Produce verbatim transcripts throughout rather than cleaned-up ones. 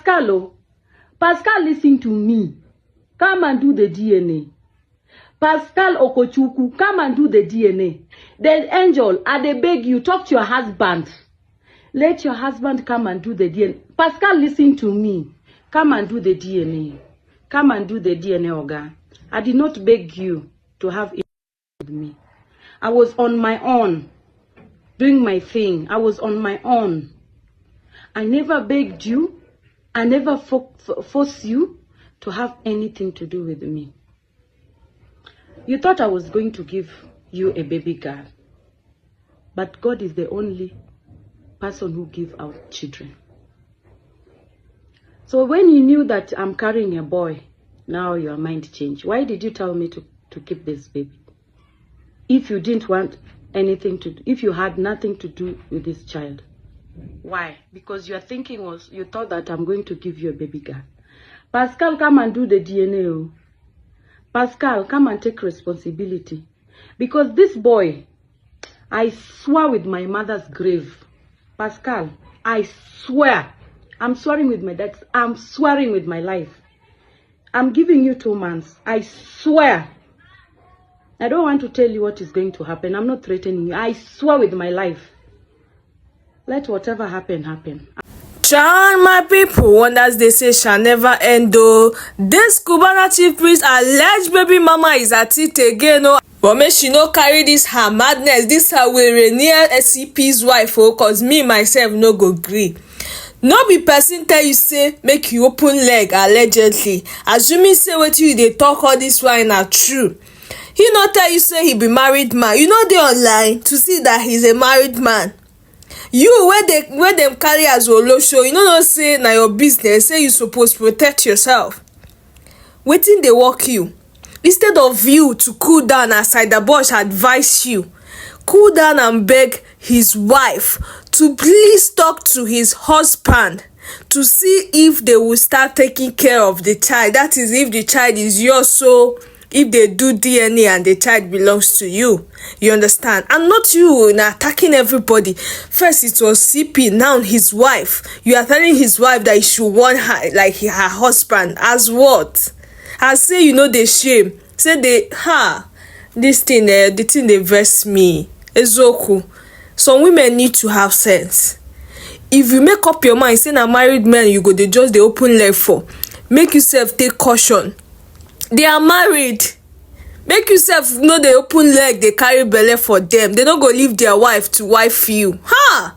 Pascal, oh, Pascal, listen to me. Come and do the D N A. Pascal Okochukwu, come and do the D N A. Then Angel, I dey beg you, talk to your husband. Let your husband come and do the D N A. Pascal, listen to me. Come and do the D N A. Come and do the D N A, Oga. I did not beg you to have it with me. I was on my own, doing my thing. I was on my own. I never begged you. I never fo- fo- forced you to have anything to do with me. You thought I was going to give you a baby girl, but God is the only person who give out children. So when you knew that I'm carrying a boy, now your mind changed. Why did you tell me to, to keep this baby? If you didn't want anything to do, if you had nothing to do with this child, why? Because your thinking was, you thought that I'm going to give you a baby girl. Pascal, come and do the D N A, oh. Pascal, come and take responsibility. Because this boy, I swear with my mother's grave. Pascal, I swear. I'm swearing with my dad. I'm swearing with my life. I'm giving you two months. I swear. I don't want to tell you what is going to happen. I'm not threatening you. I swear with my life. Let whatever happen, happen. Chan, my people, wonders they say shall never end, oh. This Cubana chief priest alleged baby mama is at it again, oh. But make she no carry this her madness, this her were near S C P's wife, oh, cause me myself no go gree. No be person tell you say make you open leg allegedly. Assuming say wetin you dey talk all this while na true. He no tell you say he be married man. You no dey online to see that he's a married man. You wey dey, wey dem carry as olosho, you no know say na your business, say you suppose protect yourself. Wetin dey work you? Instead of you to cool down as Ida Bosch advise you, cool down and beg his wife to please talk to his husband to see if they will start taking care of the child. That is, if the child is yours, so if they do D N A and the child belongs to you, you understand? And not you in attacking everybody. First it was C P, now his wife. You are telling his wife that he should warn her, like, her husband. As what? I say you know the shame. Say they, ha, this thing, eh, the thing they vex me. Ezoku. Some women need to have sense. If you make up your mind, say na married men you go, they just they open leg for. Make yourself take caution. They are married. Make yourself no dey open leg, they carry belle for them. They don't go leave their wife to wife you. Ha!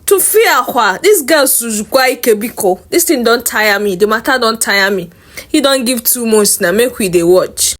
To fear kwa. This girl Suzukwa Ikebiko. This thing don't tire me. The matter don't tire me. He don't give two months now. Make we dey watch.